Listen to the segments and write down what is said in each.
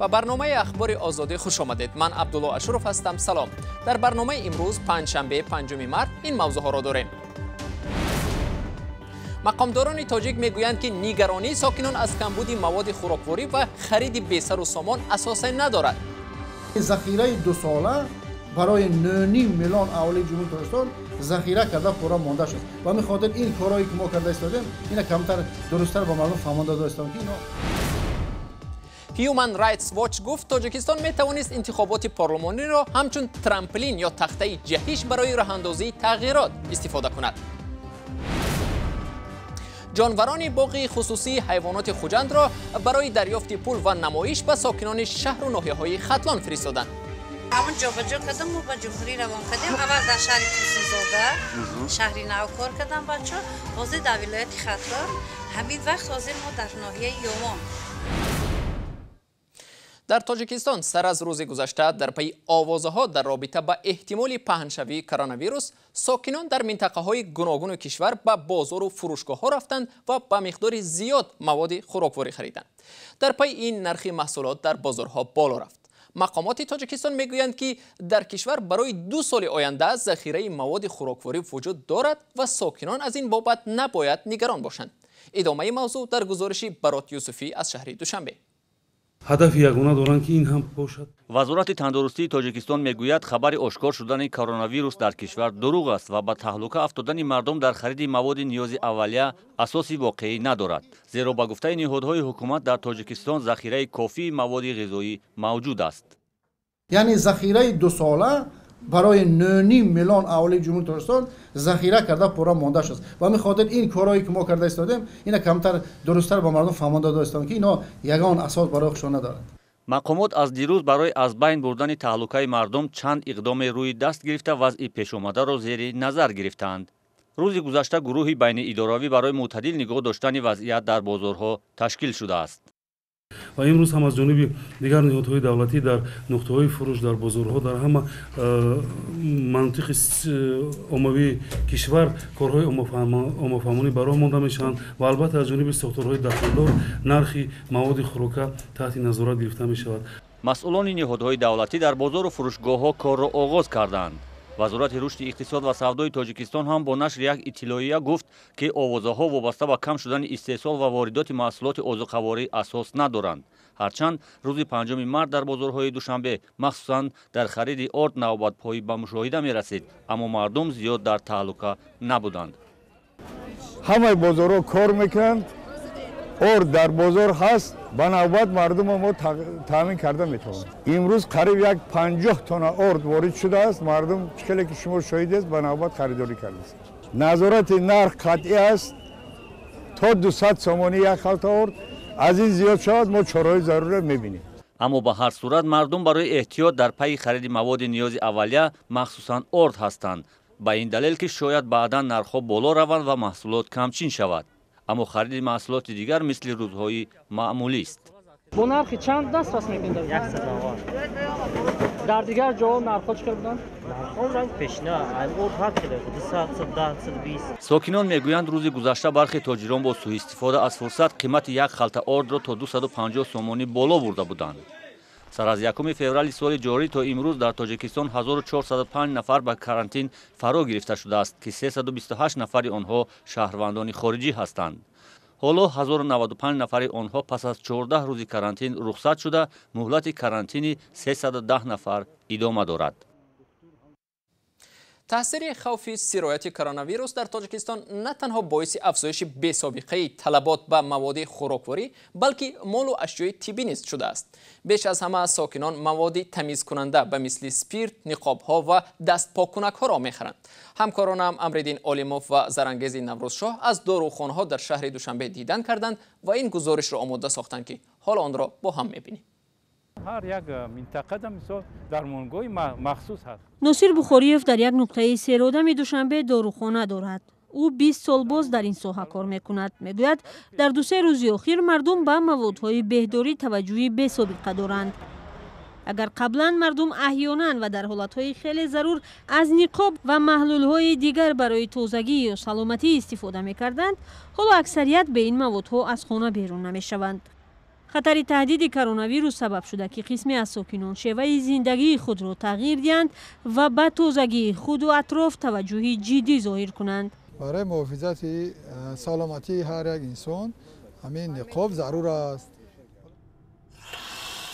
Ба барномаи Ахбори Озодӣ хуш омадед. Ман Абдулло Ашуров ҳастам. Салом. Дар барномаи имрӯз, панҷшанбе, 5 март, ин мавзӯъҳоро дорем. Мақомдорони тоҷик мегӯянд, ки нигаронии сокинон аз камбуди маводи хӯрокворӣ ва хариди бесару сомон асосе надорад. Захираи дусола барои 9,5 миллион аҳолии Ҷумҳурии Тоҷикистон захира карда пурра монда шуд. Ба ҳамин хотир ин корҳое ки мо карда истодем, ина камтар дурусттар ба мардум фаҳмонда додистам, ки ино Human Rights Watch гуфт, Тоҷикистон метавонист интихоботи парлумониро ҳамчун трамплин ё тахтаи ҷаҳиш барои роҳандозии тағйирот истифода кунад. Ҷонварони боғи хусусии ҳайвоноти Хуҷандро барои дарёфти пул ва намоиш ба сокинони шаҳру ноҳияҳои Хатлон фиристоданд. Ҳамон ҷобаҷо кардам, мо ба ҷумҳурӣ равон кардем. Аввал дар шаҳри Турсунзода, шаҳри Нав кор кардам бачо, ҳозир дар вилояти Хатлон, ҳамин вақт ҳозир мо дар ноҳияи Ёвон. Дар Тоҷикистон сар аз рӯзи гузашта дар пайи овозаҳо дар робита ба эҳтимоли паҳншавии коронавирус сокинон дар минтақаҳои гуногуни кишвар ба бозору фурӯшгоҳҳо рафтанд ва ба миқдори зиёд маводи хӯрокворӣ хариданд. Дар пайи ин нархи маҳсулот дар бозорҳо боло рафт. Мақомоти Тоҷикистон мегӯянд, ки дар кишвар барои 2 соли оянда захираи маводи хӯрокворӣ вуҷуд дорад ва сокинон аз ин бобат набояд нигарон бошанд. Идомаи мавзӯъ дар гузориши Барот Юсуфӣ аз шаҳри Душанбе. Ҳадафи ягона доранд, ки ин ҳам бошад. Вазорати тандурустии Тоҷикистон мегӯяд, хабари ошкор шудани коронавирус дар кишвар дурӯғ аст ва ба таҳлука афтодани мардум дар хариди маводи ниёзи аввалия асоси воқеӣ надорад, зеро ба гуфтаи ниҳодҳои ҳукумат дар Тоҷикистон захираи кофии маводи ғизоӣ мавҷуд аст. Яъне захираи дусола барои 9,5 миллион аҳолии Ҷумҳурии Тоҷикистон захира карда пурра монда шуд. Ба ҳамин хотир ин корҳое ки мо карда истодем, ина камтар дурусттар ба мардум фаҳмонда додистам, ки ино ягон асос барои худшон надорад. Мақомот аз дирӯз барои аз байн бурдани таҳлукаи мардум чанд иқдоме рӯи даст гирифта, вазъи пешомадаро зери назар гирифтаанд. Рӯзи гузашта гурӯҳи байниидоравӣ барои мӯътадил нигоҳ доштани вазъият дар бозорҳо ташкил шудааст. Ва имрӯз ҳам аз ҷониби дигар ниҳодҳои давлатӣ дар нуқтаҳои фурӯш, дар бозорҳо, дар ҳама манотиқи оммавии кишвар корҳои оммафаҳмонӣ ба роҳ монда мешаванд ва албатта аз ҷониби сохторҳои дахлдор нархи маводи хӯрока таҳти назорат гирифта мешавад. Масъулони ниҳодҳои давлатӣ дар бозору фурӯшгоҳҳо корро оғоз карданд. Вазорати рушди иқтисод ва савдои Тоҷикистон ҳам бо нашри як иттилоия гуфт, ки овозаҳо вобаста ба кам шудани истеҳсол ва воридоти маҳсулоти озуқаворӣ асос надоранд. Ҳарчанд рӯзи 5 март дар бозорҳои Душанбе, махсусан дар хариди орд, навбатпоӣ ба мушоҳида мерасид, аммо мардум зиёд дар таҳлука набуданд. Ҳамаи бозорҳо кор мекунанд, орд дар бозор ҳаст, ба навбат мардумо мо таъмин карда метавонем. Имрӯз қариб як 50 тонна орд ворид шудааст. Мардум, чӣ хеле ки шумо шоҳидест, ба навбат харидорӣ кардааст. Назорати нарх қатъӣ аст, то 200 сомонӣ як халта орд. Аз ин зиёд шавад, мо чораҳои заруриро мебинем. Аммо ба ҳар сурат мардум барои эҳтиёт дар пайи хариди маводи ниёзи аввалия, махсусан орд ҳастанд, ба ин далел ки шояд баъдан нархҳо боло раванд ва маҳсулот камчин шавад. Аммо хариди маҳсулоти дигар мисли рӯзҳои маъмулист. Бо нархи чанд дастрас мекунед? Дар дигар ҷоҳо нархҳо чӣ қадр буданд? Сокинон мегӯянд, рӯзи гузашта бархе тоҷирон бо сӯистифода аз фурсат қимати як халта ордро то 250 сомонӣ боло бурда буданд. Сар аз 1 феврали соли ҷорӣ то имрӯз дар Тоҷикистон 1405 нафар ба карантин фаро гирифта шудааст, ки 328 нафари онҳо шаҳрвандони хориҷӣ ҳастанд. Ҳоло 1095 нафари онҳо пас аз 14 рӯзи карантин рухсат шуда, муҳлати карантини 310 нафар идома дорад. Таъсири хавфи сирояти коронавирус дар Тоҷикистон на танҳо боиси афзоиши бесобиқаи талабот ба маводи хӯрокворӣ, балки молу ашёи тиббӣ низ шудааст. Беш аз ҳама сокинон маводи тамизкунанда ба мисли спирт, ниқобҳо ва дастпоккунакҳоро мехаранд. Ҳамкоронам Амриддин Олимов ва Зарангези Наврӯзшоҳ аз дорухонаҳо дар шаҳри Душанбе дидан карданд ва ин гузоришро омода сохтанд, ки ҳоло онро бо ҳам мебинем. Ҳар як минтақада, мисол, дармонгоҳи махсус ҳаст. Носир Бухориев дар як нуқтаи серодами Душанбе дорухона дорад. Ӯ 20 сол боз дар ин соҳа кор мекунад. Мегӯяд, дар дусе рӯзи охир мардум ба маводҳои беҳдорӣ таваҷҷӯҳи бесобиқа доранд. Агар қаблан мардум аҳёнан ва дар ҳолатҳои хеле зарур аз ниқоб ва маҳлулҳои дигар барои тозагӣ ё саломатӣ истифода мекарданд, ҳоло аксарият бе ин маводҳо аз хона берун намешаванд. Хатари таҳдиди коронавирус сабаб шуда, ки қисме аз сокинон шеваи зиндагии худро тағйир диҳанд ва ба тозагии худу атроф таваҷҷӯҳи ҷиддӣ зоҳир кунанд. Барои муҳофизати саломатии ҳар як инсон ҳамин ниқоб зарур аст.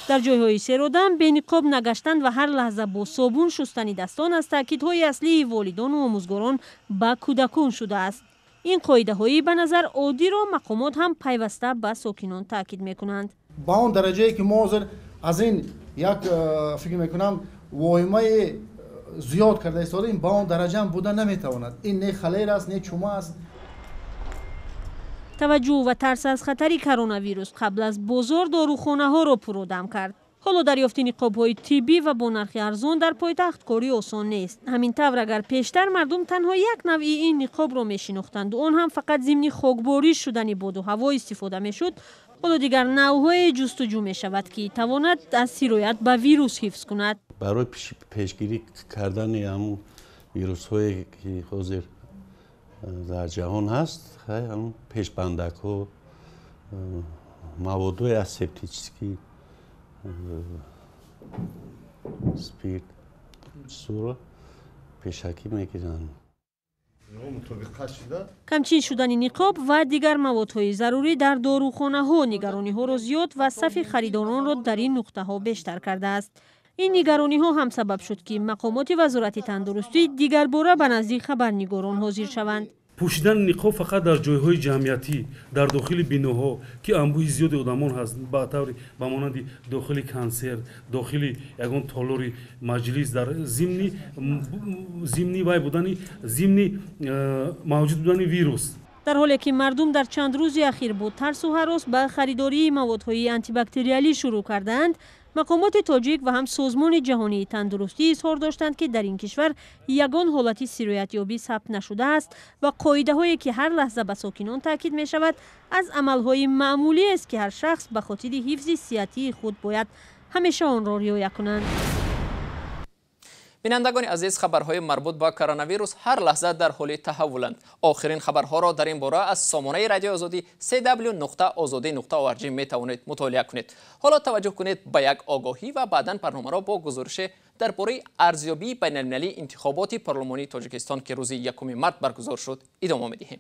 Дар ҷойҳои серодам бениқоб нагаштан ва ҳар лаҳза бо собун шустани дастон аз таъкидҳои аслии волидону омӯзгорон ба кӯдакон шудааст. Ин қоидаҳои ба назар оддиро мақомот ҳам пайваста ба сокинон таъкид мекунанд. Ба он дараҷае ки мо ҳозир аз ин як фикр мекунам, воҳимаи зиёд карда истодаем, ба он дараҷаам буда наметавонад. Ин не халер аст, не чума аст. Таваҷҷӯҳ ва тарс аз хатари коронавирус қабл аз бозор дорухонаҳоро пуродам кард. Ҳоло дарёфти ниқобҳои тиббӣ ва бо нархи арзон дар пойтахт кори осон нест. Ҳамин тавр, агар пештар мардум танҳо як навъи ин ниқобро мешинохтанду он ҳам фақат зимни хокбориш шудани боду ҳаво истифода мешуд, ҳоло дигар навъҳое ҷустуҷӯ мешавад, ки тавонад аз сироят ба вирус ҳифз кунад. Барои пешгирӣ кардани ҳамун вирусҳое, ки ҳозир дар ҷаҳон ҳаст, ҳамун пешбандакҳо, маводҳои асептический, спирт, чизҳоро пешакӣ мегиранд. Камчин шудани ниқоб ва дигар маводҳои зарурӣ дар дорухонаҳо нигарониҳоро зиёд ва сафи харидоронро дар ин нуқтаҳо бештар кардааст. Ин нигарониҳо ҳам сабаб шуд, ки мақомоти Вазорати тандурустӣ дигарбора ба назди хабарнигорон ҳозир шаванд. Пӯшидани ниқоб фақат дар ҷойҳои ҷамъиятӣ, дар дохили биноҳо, ки анбӯҳи зиёди одамон ҳаст, ба таври ба монанди дохили консерт, дохили ягон толори маҷлис, дар зимни вай будани, зимни мавҷуд будани вирус. Дар ҳоле ки мардум дар чанд рӯзи ахир бо тарсу ҳарос ба харидории маводҳои антибактериалӣ шурӯъ кардаанд, мақомоти тоҷик ва ҳам Созмони ҷаҳонии тандурустӣ изҳор доштанд, ки дар ин кишвар ягон ҳолати сироятёбӣ сабт нашудааст ва қоидаҳое, ки ҳар лаҳза ба сокинон таъкид мешавад, аз амалҳои маъмулиест, ки ҳар шахс ба хотири ҳифзи сиҳатии худ бояд ҳамеша онро риоя кунанд. Бинандагони азиз, хабарҳои марбут ба коронавирус ҳар лаҳза дар ҳоли таҳаввуланд. Охирин хабарҳоро дар ин бора аз сомонаи Радиои Озодӣ cw.ozodi.org метавонед мутолиа кунед. Ҳоло таваҷҷӯҳ кунед ба як огоҳӣ ва баъдан барномаро бо гузориш дар бораи арзёбии байналмилалии интихоботи парлумонии Тоҷикистон, ки рӯзи 1 март баргузор шуд, идома медиҳем.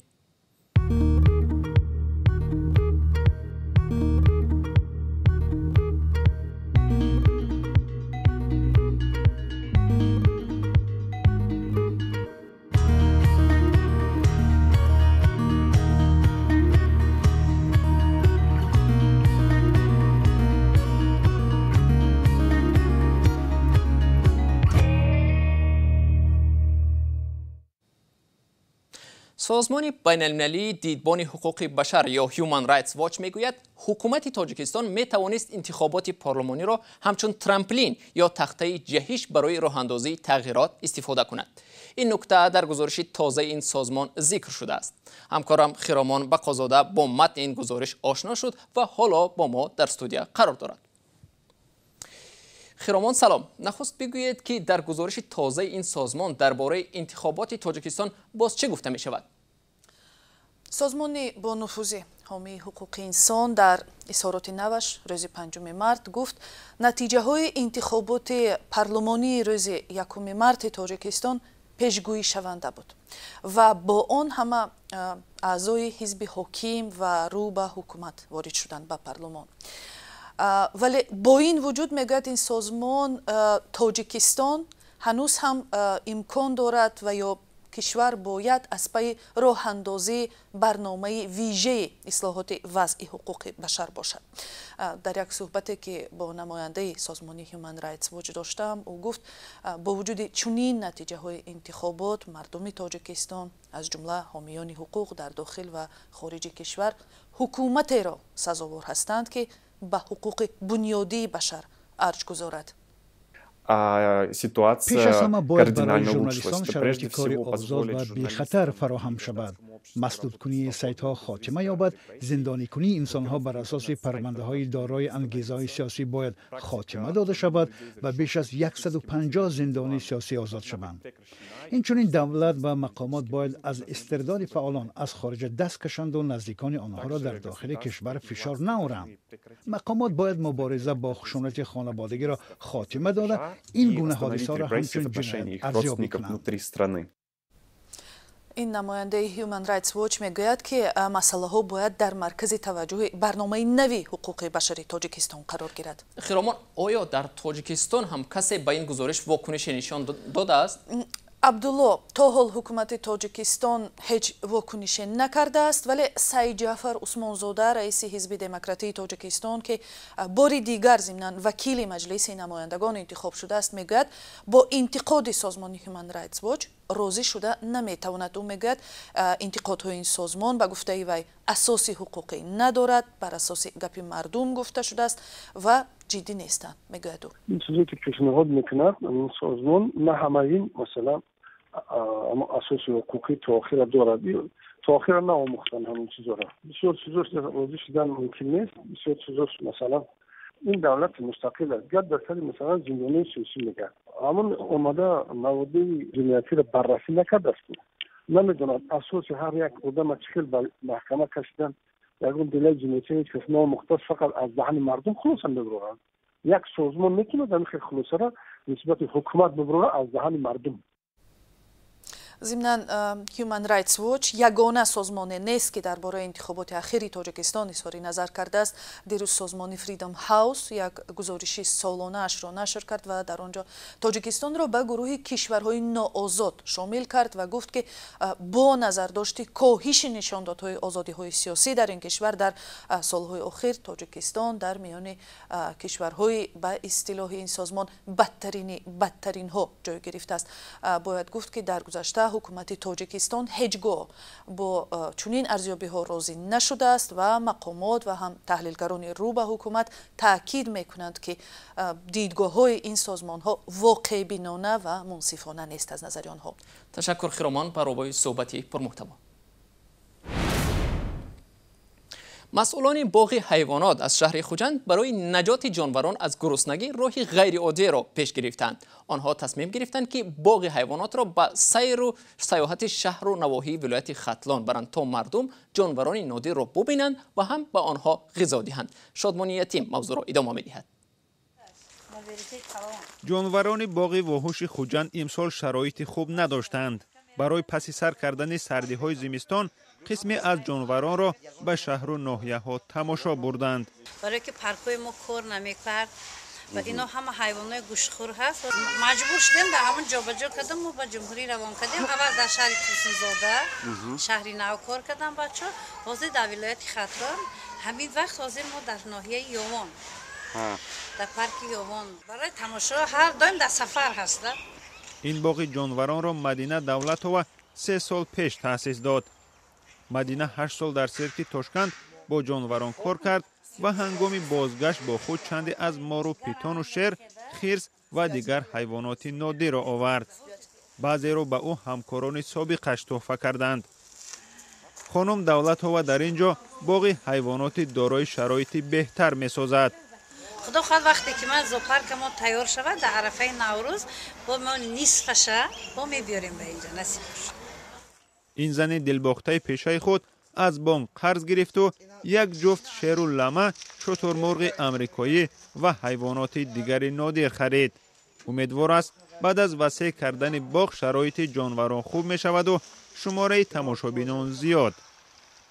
Созмони байналмилалии дидбони ҳуқуқи башар ё Human Rights Watch мегӯяд, ҳукумати Тоҷикистон метавонист интихоботи парлумониро ҳамчун трамплин ё тахтаи ҷаҳиш барои роҳандозии тағйирот истифода кунад. Ин нукта дар гузориши тозаи ин созмон зикр шудааст. Ҳамкорам Хиромон Бақозода бо матни ин гузориш ошно шуд ва ҳоло бо мо дар студия қарор дорад. Хиромон, салом. Нахуст бигӯед, ки дар гузориши тозаи ин созмон дар бораи интихоботи Тоҷикистон боз чӣ гуфта мешавад? Созмони бонуфузӣ ҳомии ҳуқуқи инсон дар изҳороти наваш рӯзи 5 март гуфт, натиҷаҳои интихоботи парлумонии рӯзи 1 марти Тоҷикистон пешгӯишаванда буд ва бо он ҳама аъзои ҳизби ҳоким ва рӯ ба ҳукумат ворид шуданд ба парлумон. Вале бо ин вуҷуд, мегӯяд ин созмон, Тоҷикистон ҳанӯз ҳам имкон дорад ва ё кишвар бояд аз пайи роҳандозии барномаи вижаи ислоҳоти вазъи ҳуқуқи башар бошад. Дар як суҳбате, ки бо намояндаи созмони Human Rights Watch доштам, ӯ гуфт, бо вуҷуди чунин натиҷаҳои интихобот мардуми Тоҷикистон, аз ҷумла ҳомиёни ҳуқуқ дар дохил ва хориҷи кишвар, ҳукуматеро сазовор ҳастанд, ки ба ҳуқуқи бунёдии башар арҷ гузорад. Пеш аз ҳама бояд барои журналистон шароити кори озод ва бехатар фароҳам шавад. مسدود کنی سایت ها خاتمه یابد، زندانی کنی انسان ها بر اساس پرونده های دارای انگیزه های سیاسی باید خاتمه داده شود و بیش از 150 زندانی سیاسی آزاد شوند. اینچنین دولت و مقامات باید از استرداد فعالان از خارج دست کشند و نزدیکان آنها را در داخل کشور فشار نآورند. مقامات باید مبارزه با خشونت خانوادگی را خاتمه داده این گونه حادثه را همچون جنایت ارزیابی کنند. Ин намояндаи Human Rights Watch мегӯяд, ки масъалаҳо бояд дар маркази таваҷҷӯҳи барномаи нави ҳуқуқи башари Тоҷикистон қарор гирад. Хиромон, оё дар Тоҷикистон ҳам касе ба ин гузориш вокунише нишон додааст? Абдулло, то ҳол ҳукумати Тоҷикистон ҳеҷ вокунише накардааст, вале Саидҷаъфар Усмонзода, раиси Ҳизби Демократии Тоҷикистон, ки бори дигар зимнан вакили Маҷлиси намояндагон интихоб шудааст, мегӯяд, бо интиқоди созмони Human Rights Watch розӣ шуда наметавонад. Ӯ мегӯяд, интиқодҳои ин созмон, ба гуфтаи вай, асоси ҳуқуқӣ надорад, бар асоси гапи мардум гуфта шудааст ва ҷиддӣ нестанд, мегӯяд ӯ. Ин чизе ки пешниҳод мекунад ин созмон, на ҳамаи ин масалан асоси ҳуқуқӣ то охира дорад. То охира наомӯхтан ҳамин чизоро. Бисёр чизош розӣ шудан мумкин нест. Бисёр чизош, масалан, ин давлати мустақил аст, гап дар сари масалан зиндонии сиёсӣ мегӯяд, ҳамон омада маводии ҷиноятиро баррасӣ накардааст, намедонад асоси ҳар як одама чӣ хел ба маҳкама кашидан. Ягон делаи ҷиноятӣ ҳеҷ кас наомӯхтааст, фақат аз даҳани мардум хулоса мебуроранд. Як созмон метавонад ҳамин хел хулосаро нисбати ҳукумат бибурорад аз даҳани мардум? Зимнан, Human Rights Watch ягона созмоне нест, ки дар бораи интихоботи ахири Тоҷикистон изҳори назар кардааст. Дирӯз созмони Freedom House як гузориши солонаашро нашр кард ва дар он ҷо Тоҷикистонро ба гурӯҳи кишварҳои ноозод шомил кард ва гуфт, ки бо назардошти коҳиши нишондодҳои озодиҳои сиёсӣ дар ин кишвар дар солҳои охир, Тоҷикистон дар миёни кишварҳои ба истилоҳи ин созмон бадтарини бадтаринҳо ҷой гирифтааст. Бояд гуфт, ки дар гузашта ҳукумати Тоҷикистон ҳеҷ гоҳ бо чунин арзёбиҳо розӣ нашудааст ва мақомот ва ҳам таҳлилгарони рӯ ба ҳукумат таъкид мекунанд, ки дидгоҳҳои ин созмонҳо воқеъбинона ва мунсифона нест аз назари онҳо. Ташаккур, Хиромон, баробари суҳбати пурмуҳтаво. Масъулони боғи ҳайвонот аз шаҳри Хуҷанд барои наҷоти ҷонварон аз гуруснагӣ роҳи ғайриоддиро пеш гирифтанд. Онҳо тасмим гирифтанд, ки боғи ҳайвонотро ба сайру саёҳати шаҳру навоҳии вилояти Хатлон баранд, то мардум ҷонварони нодирро бубинанд ва ҳам ба онҳо ғизо диҳанд. Шодмони Ятим мавзӯъро идома медиҳад. Ҷонварони боғи воҳуши Хуҷанд имсол шароити хуб надоштанд. Барои паси сар кардани сардиҳои зимистон қисме аз ҷонваронро ба шаҳру ноҳияҳо тамошо бурданд. Барое ки паркҳои мо кор намекард ва ино ҳама ҳайвонҳои гӯштхӯр ҳаст, маҷбур шудем, дар ҳамон ҷобаҷо кардам мо ба ҷумҳурӣ равон кардем. Аввал дар шаҳри Турсунзода, шаҳри Нав кор кардам бачаҳо, ҳозир дар вилояти Хатлон. Ҳамин вақт ҳозир мо дар ноҳияи Ёвон, дар парки Ёвон барои тамошо ҳар доим дар сафар ҳаста. Ин боғи ҷонваронро Мадина Давлатова 3 сол пеш таъсис дод. Мадина 8 сол дар сирки Тошканд бо ҷонварон кор кард ва ҳангоми бозгашт бо худ чанде аз мору питону шер, хирс ва дигар ҳайвоноти нодирро овард. Баъзеро ба ӯ ҳамкорони собиқаш тӯҳфа карданд. Хонум Давлатова дар ин ҷо боғи ҳайвоноти дорои шароити беҳтар месозад. Худо хоҳад, вақте ки ман зоопарка мо тайёр шавад, дар арафаи Наврӯз бо мо нисфаша бо мебиёрем ба инҷа, насиб бошад. Ин зани дилбохтаи пешаи худ аз бонк қарз гирифту як ҷуфт шеру лама, шутурмурғи амрикоӣ ва ҳайвоноти дигари нодир харид. Умедвор аст, баъд аз васеъ кардани боғ шароити ҷонварон хуб мешаваду шумораи тамошобинон зиёд.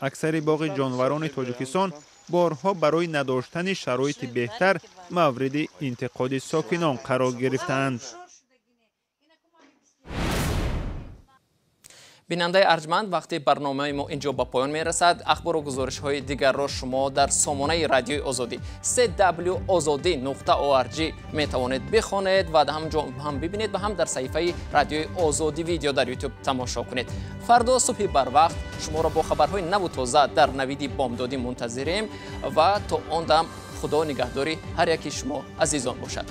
Аксари боғи ҷонварони Тоҷикистон борҳо барои надоштани шароити беҳтар мавриди интиқоди сокинон қарор гирифтаанд. Бинандаи арҷманд, вақти барномаи мо инҷо ба поён мерасад. Ахбору гузоришҳои дигарро шумо дар сомонаи Радиои Озодӣ cw озодӣ.org метавонед бихонед ва ҳамҷо ҳам бибинед ва ҳам дар саҳифаи Радиои Озодӣ видео дар Ютуб тамошо кунед. Фардо субҳи барвақт шуморо бо хабарҳои наву тоза дар Навиди бомдодӣ мунтазирем ва то он дам Худо нигаҳдори ҳар яки шумо азизон бошад.